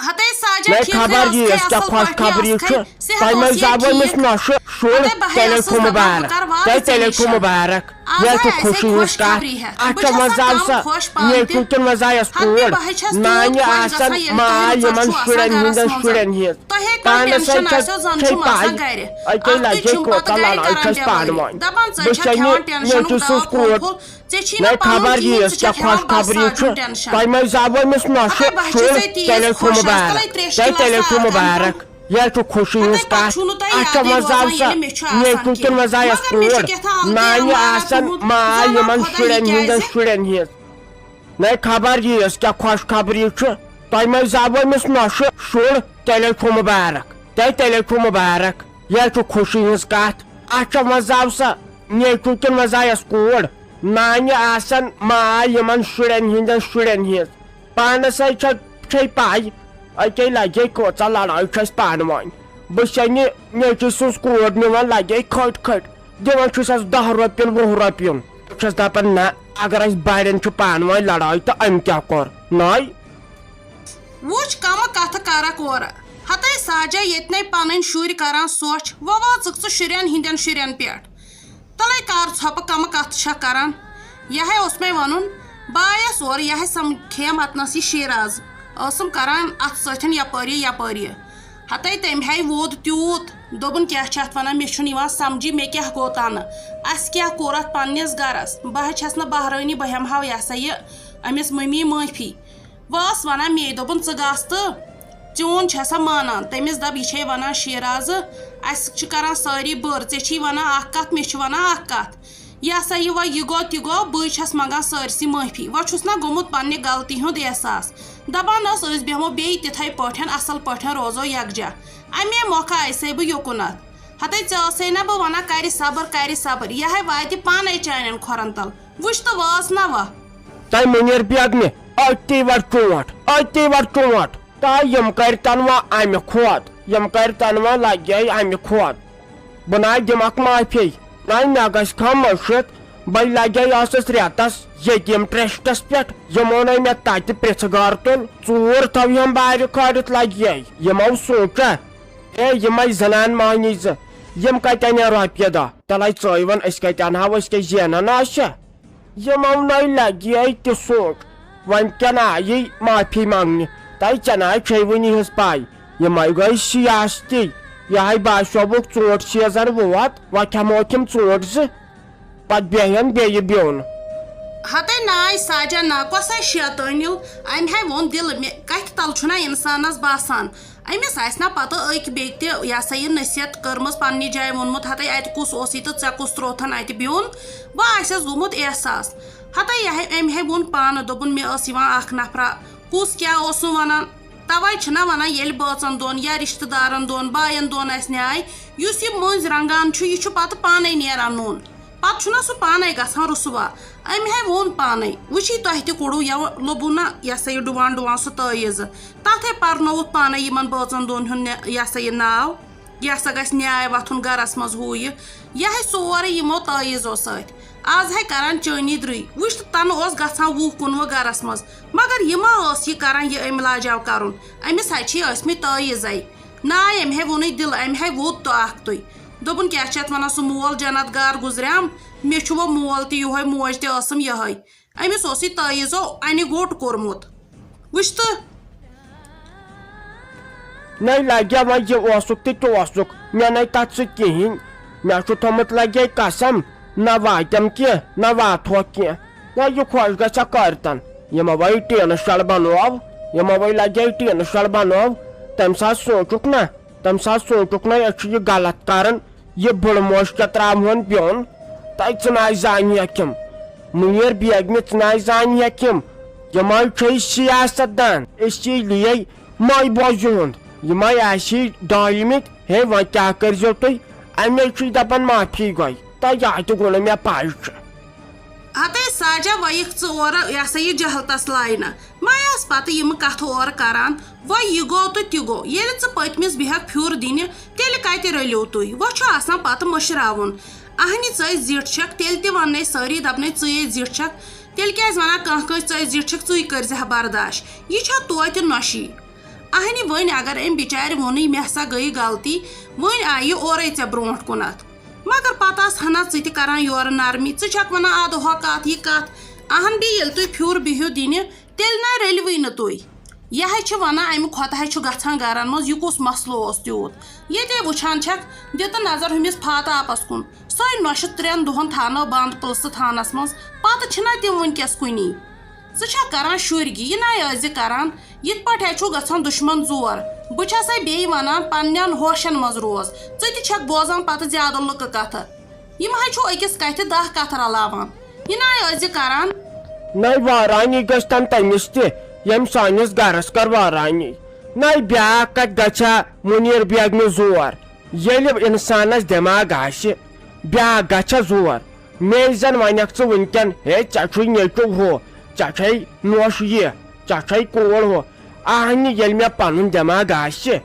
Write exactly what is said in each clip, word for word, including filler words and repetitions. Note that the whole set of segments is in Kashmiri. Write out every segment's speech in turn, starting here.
ہتے ساجا، نَے ٹھیکھٕے خبر ٲسکھے، یِیَس کیٛاہ اَصٕل پٲٹھۍ خۄشخبری ٲسکھے، چھُ۔ صحت تۄہہِ مَنٛز اوسکھے زاوٕ أمِس ٹھیٖک؟ نۄشہِ شُر، ہتے بہٕ ہے تیٚلے ٲسٕس، چھُ دَپان، بہٕ مُبارک۔ کَرٕ وازٕ تۄہہِ تیٚلے ژےٚ چھُ نِش۔ مُبارک۔ آز یہِ ہے چھُ آسہِ خوشی ہٕنٛز خوش کَتھ۔ خبری ہٮ۪تھ۔ اَتھ بہٕ چھےٚ چھَس مَزٕ آو دَپان سا، خۄش پانہٕ نیچوٗ تہِ۔ کِنہٕ مَزٕ آیَس ہتے کوٗر؟ بہٕ ہے چھَس تیوٗت نانہِ خۄش آسان، گژھان، ییٚلہِ نانہِ تۄہہِ یِمَن مُژر چھُ شُرٮ۪ن آسان ہِنٛدٮ۪ن گَرَس منٛز۔ شُرٮ۪ن ہِنٛز۔ تۄہے کانٛہہ پانَس ٹٮ۪نشَن ہے چھےٚ، آسیو، زَن چھےٚ چھُ مَزٕ پَے۔ گَرِ۔ اَکے اَکھتُے لَگے چھُم پَتہٕ کۭژاہ گَرِ لَڑٲے کَران چھَس پانہٕ ٹٮ۪نشَن۔ وۄنۍ۔ دَپان ژٕ بہٕ چھَکھ چھَس کھٮ۪وان نہِ-، ٹٮ۪نشَنُک نیچوٗ دَوا سٕنٛز کوٗر۔ پھوٚل پھوٚل۔ ژےٚ چھی نہ نَے پَنُن خبر کِہیٖنۍ، یِیَس ژٕ کیٛاہ چھَکھ ہٮ۪وان خۄشخبری بادشاہ چھُ۔ سُنٛد ٹٮ۪نشَن۔ تۄہہِ مَنٛز زاوٕ أمِس نۄشہِ اَدٕ بہٕ چھَسے شُر، تیٖژ تیٚلے چھُ خۄش مُبارک۔ خبری ہٮ۪تھ۔ تیٚلے چھُ اَدٕ مُبارک۔ پَتہٕ یہِ ہے چھُ خوشی ہُنٛز ہَتَے پَتہٕ کَتھ۔ چھُو نہٕ تۄہہِ اَتھ چھےٚ یادٕے مَزٕ روزان، آو سا، ییٚلہِ مےٚ چھُ آسان نیچوٗ کِنہٕ کینٛہہ۔ مَزٕ آیَس مگر مےٚ چھُ کوٗر؟ کیٛاہ تام اَلگٕے نانہِ اَمارا آسَن، تھوٚمُت، ما آے زانان یِمَن خۄداے شُرٮ۪ن پَتہٕ ہِنٛدٮ۪ن کیٛازِ۔ شُرٮ۪ن ہِنٛز۔ نَے خبر یِیَس کیٛاہ خۄشخبری چھُ۔ تۄہہِ مَنٛز زاوٕ أمِس نۄشہِ شُر، تیٚلے چھُ مُبارک۔ تۄہہِ تیٚلے چھُ مُبارک۔ یہِ ہے چھُ خوشی ہٕنٛز کَتھ۔ اَتھ چھےٚ مَزٕ آو سا، نیچوٗ کِنہٕ مَزٕ آیَس کوٗر؟ نانہِ آسَن، ما آے یِمَن شُرٮ۪ن ہِنٛدٮ۪ن شُرٮ۪ن ہِنٛز۔ پانَس ہے چھےٚ، چھے پَے، أکے لَگے کۭژاہ لَڑٲے چھِ اَسہِ پانہٕ ؤنۍ۔ بہٕ چھَس نہِ نیٚچوٗ سٕنٛز کوٗر نِوان، لَگے کھٔٹۍ کھٔٹۍ، دِوان چھُسَس دَہ رۄپیُن، وُہ رۄپیُن۔ بہٕ چھَس دَپان، نہ، اگر اَسہِ بَڑٮ۪ن چھُ پانہٕ ؤنۍ لَڑٲے تہٕ أمۍ کیٛاہ کوٚر؟ نَے۔ وُچھ، کَمہٕ کَتھٕ کَرَکھ اورٕ۔ ہَتَے ساجا، ییٚتہِ نَے پَنٕنۍ شُرۍ کَران سۄچھ، وۄنۍ واژٕکھ ژٕ شُرٮ۪ن ہِنٛدٮ۪ن شُرٮ۪ن پٮ۪ٹھ۔ تَلَے کَر ژھۄپہٕ، کَمہٕ کَتھٕ چھَکھ کَران؟ یہِ ہے اوس مےٚ وَنُن، بہٕ آیَس اورٕ، یہِ ہے سَمکھیم اَتنَس یہِ شیٖراز۔ ٲسٕم کَران اَتھ سۭتۍ یَپٲرۍ یہِ، یَپٲرۍ یہِ۔ ہَتَے تٔمۍ ہے ووٚد تیوٗت، دوٚپُن، کیٛاہ چھِ اَتھ وَنان، مےٚ چھُنہٕ یِوان سَمجھی، مےٚ کیٛاہ گوٚو تَنہٕ؟ اَسہِ کیٛاہ کوٚر اَتھ پنٛنِس گَرَس؟ بہٕ ہے چھَس نہٕ بہرٲنی، بہٕ ہٮ۪مہٕ ہاو یہِ ہسا یہِ أمِس مٔمی معٲفی۔ وۄنۍ ٲس وَنان مے، دوٚپُن، ژٕ گژھ تہٕ چون چھےٚ سا مانان؟ تٔمِس دَپ، یہِ چھے وَنان شیٖرازٕ، اَسہِ چھِ کَران سٲری بٔر، ژےٚ چھی وَنان اَکھ کَتھ، مےٚ چھِ وَنان اَکھ کَتھ۔ یہِ ہسا یہِ وۄنۍ یہِ گوٚو تہِ گوٚو، بٕے چھَس منٛگان سٲرسٕے معٲفی۔ وۄنۍ چھُس نہ گوٚمُت پنٛنہِ غلطی ہُنٛد احساس۔ دَپان ٲس، أسۍ بیٚہمو بیٚیہِ تِتھَے پٲٹھۍ، اَصٕل پٲٹھۍ روزو یَکجاہ۔ اَمے مۄکھٕ آیسَے بہٕ یوٚکُن اَتھ۔ ہَتَے ژےٚ ٲسَے نہ بہٕ وَنان، کَرِ صبر، کَرِ صبر، یہِ ہے واتہِ پانَے چانٮ۪ن کھۄرَن تَل۔ وٕچھ تہٕ واژ نہ وَ۔ تۄہہِ مُنیٖر بیگمہِ، أتی وَٹ ژونٛٹھ، أتی وَٹ ژونٛٹھ۔ تہٕ یِم کَرِ تَنہٕ وۄنۍ اَمہِ کھۄت، یِم کَرِ تَنہٕ وۄنۍ لَگہِ اَمہِ کھۄت۔ بہٕ نہ دِمَکھ معٲفی، نہ مےٚ گژھِ کھا مٔشِتھ۔ بہٕ لَگے ٲسٕس رٮ۪تَس ییٚتیٖم ٹرٛسٹَس پٮ۪ٹھ، یِمو نَے مےٚ تَتہِ پرٛژھٕ گار تُل، ژوٗر تھٲوہَم بارِ کھٲلِتھ لَگے۔ یِمو سوٗنٛچا، اے، یِمَے زَنان مۄہنی زٕ، یِم کَتہِ اَنن رۄپیہِ دَہ؟ تَلَے ژٲے وَن، أسۍ کَتہِ اَنہٕ ہاو، أسۍ کیٛاہ زینان آسہِ؟ یِمو نَے لَگہِ تہِ سونٛچ۔ وۄنۍ کیٛاہ نہ آیی معٲفی منٛگنہِ؟ تۄہہِ ژےٚ نہ چھے وٕنہِ یِہٕنٛز پَے۔ یِمَے گٔے سیاستی۔ یِہوٚے باسیووُکھ ژوٗنٛٹھ سیٖزَن ووت، وۄنۍ کھٮ۪موکھ یِم ژوٗنٛٹھ زٕ، پَتہٕ بیٚہن بیٚیہِ بیوٚن۔ ہَتَے ناے ساجا نا کۄسَے شیطٲنیو، أمۍ ہے ووٚن دِلہٕ مےٚ، کَتھِ تَل چھُنہ اِنسانَس باسان۔ أمِس آسہِ نہ پَتہٕ أکۍ بیٚکۍ تہِ، یہِ ہسا یہِ، نصیحت کٔرمٕژ، پننہِ جایہِ ووٚنمُت، ہَتَے اَتہِ کُس اوسُے تہٕ ژےٚ کُس تروتھن اَتہِ بیوٚن؟ وۄنۍ آسٮ۪س گوٚمُت احساس۔ ہَتَے یہِ ہے، أمۍ ہے ووٚن پانہٕ، دوٚپُن، مےٚ ٲس یِوان اَکھ نفرا، کُس کیٛاہ اوسُم وَنان؟ تَوَے چھِنہ وَنان، ییٚلہِ بٲژَن دۄن یا رِشتہٕ دارَن دۄن، بایَن دۄن آسہِ نیٛاے، یُس یہِ مٔنٛزۍ رنٛگان چھُ، یہِ چھُ پَتہٕ پانَے نیران نوٚن۔ پتہٕ چھُنہ سُہ پانے گژھان رسوا۔ أمۍ ہے ووٚن پانے، وٕچھی تۄہہِ تہِ کوٚڑوُ یَوٕ لوٚبوُ نہ، یہِ ہسا یہِ ڈُوان ڈُوان سُہ تٲویٖزٕ۔ تَتھ ہے پرنووُتھ پانے یِمن بٲژن دۄن ہُنٛد نے-، یہِ ہسا یہِ ناو، یہِ ہسا گژھِ نیاے وۄتھُن گرس منٛز ہُہ یہِ۔ یہِ ہے سورُے یِمو تٲویٖزو سۭتۍ۔ آز ہے کران چٲنی درٕے۔ وٕچھ تہٕ تَنہٕ اوس گژھان وُہ کُنوُہ گرس منٛز۔ مگر یہِ ما ٲس یہِ کران یہِ أمۍ لاجاو کرُن؟ أمِس ہے چھِ ٲسمٕتۍ تٲویٖزَے۔ ناے، أمۍ ہے ووٚنُے دِل، أمۍ ہے ووٚد تہٕ اَکھ تُے۔ دوٚپُن، کیٛاہ چھِ اَتھ وَنان، سُہ مول جنت گار گُزریٛام، مےٚ چھُ وۄنۍ مول تہِ یِہوٚے، موج تہِ ٲسٕم یِہوٚے۔ أمِس اوس یہِ تٲویٖزو اَنہِ گوٚٹ کوٚرمُت۔ وٕچھ تہٕ۔ نَے لَگیا وۄنۍ یہِ اوسُکھ تہٕ تہِ اوسُکھ، مےٚ نَے تَتھ سۭتۍ کِہیٖنۍ۔ مےٚ چھُ تھوٚمُت لَگے قسم، نہ واتٮ۪م کینٛہہ، نہ واتہوکھ کینٛہہ۔ نہ یہِ خۄش گژھِ ہا کٲرتَن۔ یِمو وۄنۍ ٹیٖنہٕ شَل بَنوو، یِمو وۄنۍ لَگے ٹیٖنہٕ شَل بَنوو، تَمہِ ساتہٕ سوٗنٛچُکھ نہ، تَمہِ ساتہٕ سوٗنٛچُکھ نہ، أسۍ چھِ یہِ غلط کَران، یہِ بٕڑٕ موج کیٛاہ ترٛاوہون بیوٚن؟ تۄہہِ ژٕ ناے زانہِ ہٮ۪کھ یِم۔ مُنیٖر بیگمہِ ژٕ ناے زانہِ ہٮ۪کھ یِم۔ یِم حظ چھِ سیاست دان، اسی لیے ماے بوزِ یِہُنٛد۔ یِم حظ آسی ڈٲلمٕتۍ، ہے وۄنۍ کیٛاہ کٔرۍزیو تُہۍ؟ اَمے چھُے دَپان معٲفی گٔے۔ تۄہہِ یہِ تہِ گوٚو نہٕ مےٚ پَے چھُ۔ ہتے ساجا، وۄنۍ یِکھ ژٕ اورٕ، یہِ ہسا یہِ جہلتس لاینہٕ۔ مےٚ آس پتہٕ یِم کتھٕ اورٕ کران، وۄنۍ یہِ گوٚو تہٕ تہِ گوٚو۔ ییٚلہِ ژٕ پٔتمِس بیہکھ پھیُر دِنہِ، تیٚلہِ کتہِ رٔلیو تُہۍ؟ وۄنۍ چھُ آسان پتہٕ مٔشراوُن۔ اہنہِ، ژٕے زِٹھ چھکھ، تیٚلہِ تہِ وننے سٲری، دپنے، ژٕے زِٹھ چھکھ۔ تیٚلہِ کیازِ ونان کانٛہہ کٲنٛسہِ، ژٕے زِٹھ چھکھ، ژٕے کٔرزِ ہا برداش؟ یہِ چھا توتہِ نۄشی؟ اہنہِ وۄنۍ اگر أمۍ بِچارِ ووٚنُے، مےٚ ہسا گٔیہِ غلطی، وۄنۍ آیہِ یہِ اورے ژےٚ برونٛٹھ کُنتھ۔ مگر پتہٕ آس ہنا ژٕ تہِ کران یورٕ نرمی، ژٕ چھکھ ونان ادٕ ہۄ کتھ، یہِ کتھ۔ اہن بیٚیہِ ییٚلہِ تُہۍ پھیُر بِہِو دِنہِ، تیٚلہِ نہ رٔلوٕے نہٕ تُہۍ۔ یہِ حظ چھِ ونان، امہِ کھۄتہٕ حظ چھُ گژھان گرن منٛز، یہِ کُس مسلہٕ اوس تیوٗت؟ ییٚتے وٕچھان چھکھ، دِ تہٕ نظر ہُمِس فاتہٕ آپس کُن۔ سۄے نۄشہِ ترٛٮ۪ن دۄہن تھاونٲو بند پُلسہٕ تھانس منٛز، پتہٕ چھِنہ تِم وٕنکیٚس کُنی۔ ژٕ چھکھ کران شُرۍ گی، یہِ نَے ٲسۍ زِ کران، یِتھ پٲٹھۍ ہے چھُو گژھان دُشمن زور۔ بہٕ چھسے بیٚیہِ ونان، پننٮ۪ن ہوشن منٛز روز، ژٕ تہِ چھکھ بوزان پتہٕ زیادٕ لُکہٕ کتھٕ۔ یِم ہے چھُو أکِس کتھِ دہ کتھٕ رلاوان، یہِ نَے ٲسۍ زِ کران۔ نَے وارانی گژھِ تن تٔمِس تہِ، ییٚمۍ سٲنِس گرس کٔر وارانی۔ نَے بیٛاکھ کتھ گژھِ ہا مُنیٖر بیگمہِ زور، ییٚلہِ انسانس دٮ۪ماغ آسہِ، بیٛاکھ گژھِ ہا زور۔ مے زن ونکھ ژٕ وٕنکٮ۪ن، ہے، ژےٚ چھُے نیٚچو ہُہ، ژےٚ چھے نوش یہِ، ژےٚ چھے کوٗر ہُہ۔ اہنہِ، ییٚلہِ مےٚ پنُن دٮ۪ماغ آسہِ،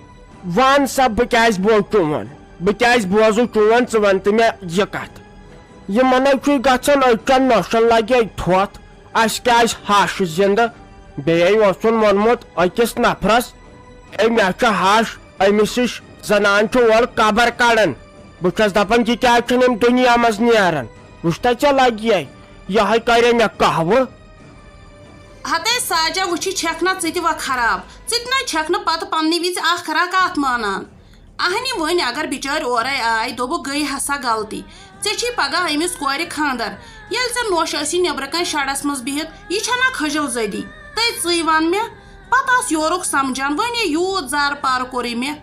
ون سا، بہٕ کیازِ بوزٕ چون؟ بہٕ کیازِ بوزٕ چون؟ ژٕ ون تہٕ مےٚ یہِ کتھ۔ یِمن ہے چھُے گژھان أچھن نۄشن لگے تھوتھ، اسہِ کیازِ ہش زندٕ؟ بیٚیہِ اوسُن ووٚنمُت أکِس نفرس، ہے، مےٚ چھُ ہش، أمِس نِش زنان چھُ اورٕ قبر کڑان۔ بہٕ چھَس دَپان، یہِ کیٛازِ چھُنہٕ اَمہِ دُنیا منٛز نیران؟ وٕچھتا ژےٚ لگہِ یِہوٚے کرے مےٚ قہوٕ۔ ہتے ساجا، وٕچھی چھکھ نا ژٕ تہِ وۄنۍ خراب، ژٕ تہِ نہ چھکھ نہٕ پتہٕ پننہِ وِزِ اکھ رکعت مانان۔ اہنہِ وۄنۍ اگر بچٲرۍ اورے آے، دوٚپُکھ گٔے ہسا غلطی، ژےٚ چھی پگاہ أمِس کورِ خانٛدر۔ ییٚلہِ ژےٚ نوش ٲسی نیٚبرٕ کنہِ شڈس منٛز بِہِتھ، یہِ چھنا کھٔجل زٔدی؟ تٔژٕے ون مےٚ۔ پتہٕ آس یورُک سمجھان، وۄنۍ یے یوٗت زارٕ پارٕ کوٚرُے مےٚ۔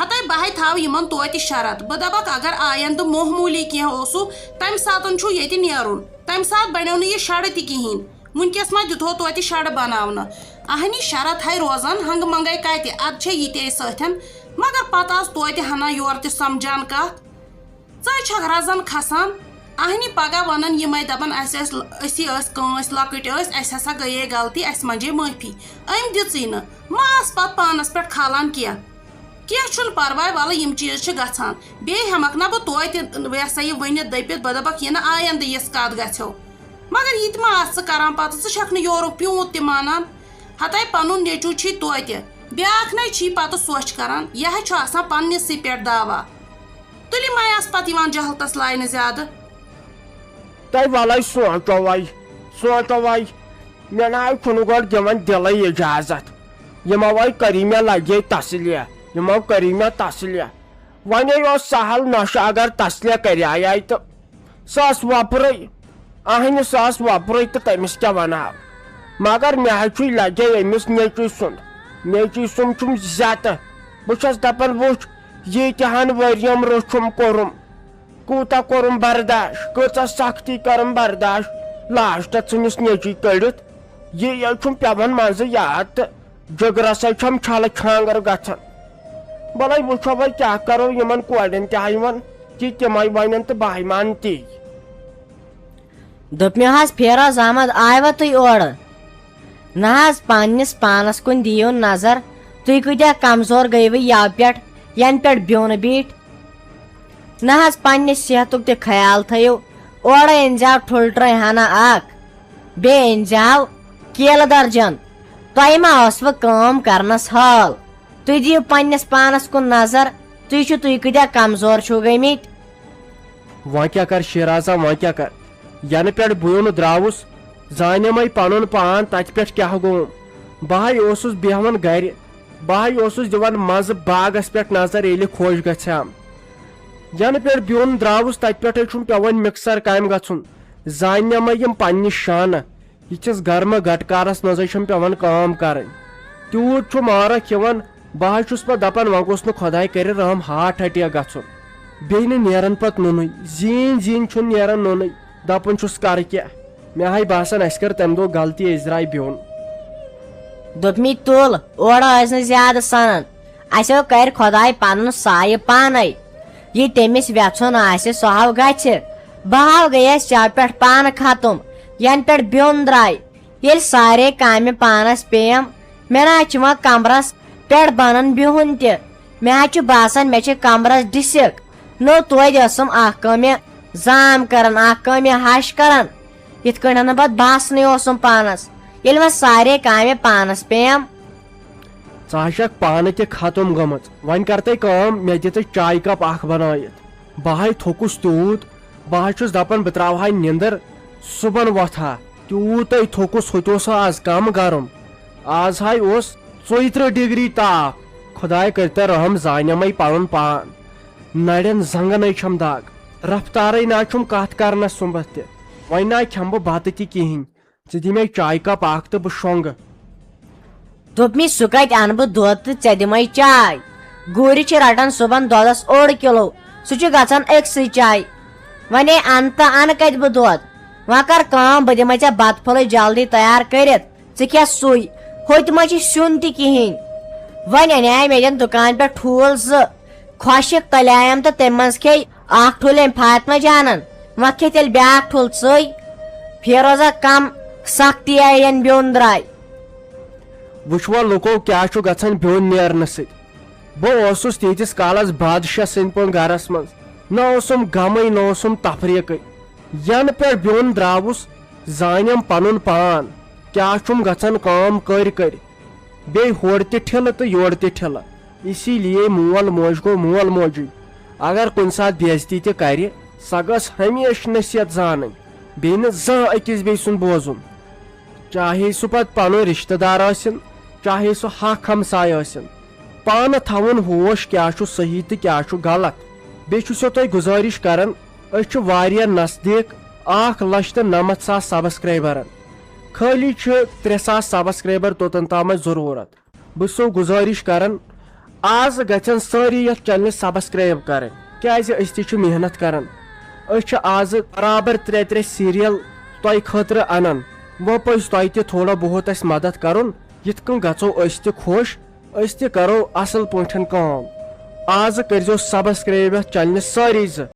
ہتے بہٕ ہے تھاوٕ یِمن توتہِ شرط، بہٕ دپکھ اگر آیندٕ معموٗلی کینٛہہ اوسُو، تمہِ ساتن چھُو ییٚتہِ نیرُن، تمہِ ساتہٕ بنیو نہٕ یہِ شرٕ تہِ کِہیٖنۍ۔ وٕنکیٚس ما دِتہو توتہِ شرٕ بناونہٕ؟ اہنی شرط ہے روزان ہنگہٕ منگے کتہِ، ادٕ چھے یہِ تے سۭتھٮ۪ن، مگر پتہٕ آس توتہِ ہنا یورٕ تہِ سمجھان کتھ۔ ژٕ چھکھ رزن کھسان۔ اہنی پگاہ ونن یِمے، دپن اسہِ ٲسۍ، أسی ٲسۍ کٲنٛسہِ لۄکٕٹۍ ٲسۍ، اسہِ ہسا گٔیے غلطی، اسہِ منجے معٲفی۔ أمۍ دِژٕے نہٕ، ما آس پتہٕ پانس پٮ۪ٹھ کھالان کینٛہہ۔ کینٛہہ چھُنہٕ پرواے، ولہٕ یِم چیٖز چھِ گژھان۔ بیٚیہِ ہٮ۪مکھ نہ بہٕ توتہِ، یہِ ہسا یہِ ؤنِتھ دٔپِتھ، بہٕ دپکھ یہِ نہٕ آیندٕ یِژھ کتھ گژھیو۔ مگر یہِ تہِ ما آس ژٕ کران پتہٕ، ژٕ چھکھ نہٕ یورُک پیوٗنت تہِ مانان۔ ہتے پنُن نیٚچوٗ چھی توتہِ، بیٛاکھ نے چھی پتہٕ سۄچھ کران، یہِ ہے چھُ آسان پننِسٕے پٮ۪ٹھ دعوا۔ تُلہِ ما آس پتہٕ یِوان جہالتس لاینہٕ زیادٕ۔ تۄہہِ ولے سونٛچو وے، سونٛچو وے۔ مےٚ نہ حظ چھُنہٕ گۄڈٕ دِوان دِلٕے اجازت۔ یِمو وے کٔری مےٚ لگے تسلیہ، یِمو کٔری مےٚ تسلیہ۔ وۄنۍ اوس سہل نۄشہِ اگر تسلیہ کریایے تہٕ سۄ ٲس وۄپرٕے، اہنہِ سۄ ٲس وۄپرٕے تہٕ تٔمِس کیٛاہ ونہٕ ہا؟ مگر مےٚ حظ چھُے لگے أمِس نیٚچوٗ سُنٛد، نیٚچوٗ سُنٛد چھُم زیتہٕ۔ بہٕ چھَس دپان، وٕچھ، ییٖتیٛاہن ؤرۍ یَن روٚچھُم کوٚرُم، کوٗتاہ کوٚرُم برداش، کۭژاہ سختی کٔرٕم برداش، لاسٹس ژھٕنِس نیٚچی کٔڑِتھ۔ یہِ ییٚلہِ چھُم پٮ۪وان منٛزٕ یاد تہٕ جگرس ہے چھم چھلہٕ چھانٛگر گژھان۔ بلے وٕچھو وۄنۍ کیٛاہ کرو، یِمن کورٮ۪ن تہِ ہاے وۄنۍ کہِ تِمے ونن تہٕ بہٕ ہاے مان تی۔ دوٚپمو حظ، فیروز احمد، آیوا تُہۍ اورٕ؟ نہ حظ، پننِس پانس کُن دِیِو نظر، تُہۍ کۭتیٛاہ کمزور گٔیوٕ یَوٕ پٮ۪ٹھ، ینہٕ پٮ۪ٹھ بیوٚن بیٖٹھۍ۔ نہ حظ، پننہِ صحتُک تہِ خیال تھٲیِو، اورے أنۍ زیو ٹھُلہٕ ٹرٛے ہنا اکھ، بیٚیہِ أنۍ زیو کیلہٕ درجن۔ تۄہہِ ما ٲسوٕ کٲم کرنس حٲل؟ تُہۍ دِیِو پننِس پانس کُن نظر، تُہۍ چھِو، تُہۍ کۭتیٛاہ کمزور چھِو گٔمٕتۍ۔ وۄنۍ کیٛاہ کر شیرازا، وۄنۍ کیٛاہ کر؟ ینہٕ پٮ۪ٹھ بہٕ یُن درٛاوُس، زانیمے پنُن پان تتہِ پٮ۪ٹھ کیٛاہ گوٚوُم۔ بہٕ ہاے اوسُس بیہوان گرِ، بہٕ ہاے اوسُس دِوان منٛزٕ باغس پٮ۪ٹھ نظر ییٚلہِ خۄش گژھِ ہم۔ ینہٕ پٮ۪ٹھ بیوٚن درٛاوُس تتہِ پٮ۪ٹھے چھُم پٮ۪وان مکسر کامہِ گژھُن۔ زانیمے یِم پننہِ شانہٕ۔ یِتھِس گرمہٕ گٹکارس منٛزے چھم پٮ۪وان کٲم کرٕنۍ۔ تیوٗت چھُ مارکھ یِوان، بہٕ حظ چھُس پتہٕ دپان، وۄنۍ گوٚژھ نہٕ خۄداے کرِ رحم ہارٹ اٹیک گژھُن۔ بیٚیہِ نہٕ نیران پتہٕ نوٚنُے، زیٖنۍ زیٖنۍ چھُنہٕ نیران نوٚنُے۔ دپان چھُس کرٕ کیٛاہ؟ مےٚ ہاے باسان، اسہِ کٔر تمہِ دۄہ غلطی، أسۍ درٛاے بیوٚن۔ دوٚپمے تُل، اورٕ ٲسۍ نہٕ زیادٕ سنان۔ اسیو کرِ خۄداے پنُن سایہِ پانے۔ یہِ تٔمِس وٮ۪ژھُن آسہِ، سُہ ہاو گژھِ۔ بہٕ ہاو گٔیس چاو پٮ۪ٹھ پانہٕ ختم، ینہٕ پٮ۪ٹھ بیوٚن درٛاے۔ ییٚلہِ سارے کامہِ پانس پیٚیم، مےٚ نہ حظ چھُ وۄنۍ کمرس پٮ۪ٹھ بنان بِہُن تہِ۔ مےٚ حظ چھُ باسان، مےٚ چھِ کمرس ڈسک۔ نوٚو توتہِ ٲسٕم اکھ کٲمہِ زام کران، اکھ کٲمہِ ہش کران۔ یِتھ کٲٹھۍ نہٕ پتہٕ باسنٕے اوسُم پانس، ییٚلہِ وۄنۍ سارے کامہِ پانس پیٚیم۔ سۄ ہا چھکھ پانہٕ تہِ ختم گٔمٕژ۔ وۄنۍ کر تہٕ کٲم، مےٚ دِ تہٕ چایہِ کپ اکھ بنٲیِتھ۔ بہٕ ہاے تھوٚکُس تیوٗت، بہٕ ہا چھُس دپان بہٕ تراوہاے نِندٕر، صُبحن وۄتھٕ ہا۔ تیوٗتاے تھوٚکُس، ہُتہِ اوس آز کم گرم۔ آز ہاے اوس ژۄیہِ ترٕٛہ ڈگری تاپھ۔ خداے کٔرتن رحم، زانیمے پنُن پان۔ نرٮ۪ن زنگنے چھم دگ، رفتارے نہ چھُم کتھ کرنس سُمبتھ تہِ۔ وۄنۍ نہ کھٮ۪مہٕ بہٕ بتہٕ تہِ کہیٖنۍ۔ ژٕ دِ مےٚ چایہِ کپ اکھ تہٕ بہٕ شۄنٛگہٕ۔ دوٚپمَے، سُہ کَتہِ اَنہٕ بہٕ دۄد تہٕ ژےٚ دِمَے چاے؟ گوٗرۍ چھِ رَٹان صُبحن دۄدَس اوٚڑ کِلوٗ، سُہ چھُ گژھان أکسٕے چایہِ۔ وۄنۍ اَن تہٕ اَن کَتہِ بہٕ دۄد؟ وۄنۍ کَر کٲم، بہٕ دِمَے ژےٚ بَتہٕ پھوٚلٕے جلدی تیار کٔرِتھ، ژٕ کھےٚ سُے۔ ہوٚتہِ ما چھِ سیُن تہِ کِہیٖنۍ۔ وۄنۍ اَنے مےٚ دٮ۪ن دُکان پٮ۪ٹھ ٹھوٗل زٕ، خۄشِک تَلیایَم تہٕ تَمہِ منٛز کھے اکھ ٹھوٗل أمۍ فاطمہ جانن، وۄنۍ کھے تیٚلہِ بیٛاکھ ٹھوٗل ژٕے۔ فیروزہ کم سختی آیَن بیوٚن درٛاے۔ وٕچھوا لُکو کیٛاہ چھُ گژھان بیوٚن نیرنہٕ سۭتۍ۔ بہٕ اوسُس تیٖتِس کالس بادشاہ سٕنٛدۍ پٲٹھۍ گرس منٛز، نہ اوسُم غمٕے نہ اوسُم تفریٖقٕے۔ ینہٕ پٮ۪ٹھ بیوٚن درٛاوُس، زانیم پنُن پان، کیٛاہ چھُم گژھان کٲم کٔرۍ کٔرۍ۔ بیٚیہِ ہورٕ تہِ ٹھِلہٕ تہٕ یورٕ تہِ ٹھِلہٕ۔ اسی لیے مول موج گوٚو مول موجی۔ اگر کُنہِ ساتہٕ بے عزتی تہِ کرِ، سۄ گٔژھ ہمیشہِ نصیحت زانٕنۍ، بیٚیہِ نہٕ زانٛہہ أکِس بیٚیہِ سُنٛد بوزُن۔ چاہے سُہ پتہٕ پنُن رشتہٕ دار ٲسِن، چاہے سُہ حق ہمساے ٲسِن۔ پانہٕ تھاوُن ہوش کیٛاہ چھُ صحیح تہٕ کیٛاہ چھُ غلط۔ بیٚیہِ چھُسو تۄہہِ گُزٲرِش کران، أسۍ چھِ واریاہ نزدیٖک اکھ لچھ تہٕ نَمَتھ ساس سبسکرائبرن۔ خٲلی چھِ ترٛےٚ ساس سبسکرائبر توٚتن تام اَسہِ ضروٗرت۔ بہٕ چھُسو گُزٲرِش کران، آز گژھن سٲری یتھ چینلہِ سبسکرائب کرٕنۍ، کیازِ أسۍ تہِ چھِ محنت کران۔ أسۍ چھِ آزٕ برابر ترٛےٚ ترٛےٚ سیریل تۄہہِ خٲطرٕ انان۔ وۄنۍ پزِ تۄہہِ تہِ تھوڑا بہت اسہِ مدد کرُن، یِتھ کٔنۍ گژھو أسۍ تہِ خۄش، أسۍ تہِ کرو اصل پٲٹھۍ کٲم۔ آزٕ کٔرزیو سبسکرائب یتھ چینلہِ سٲری زٕ۔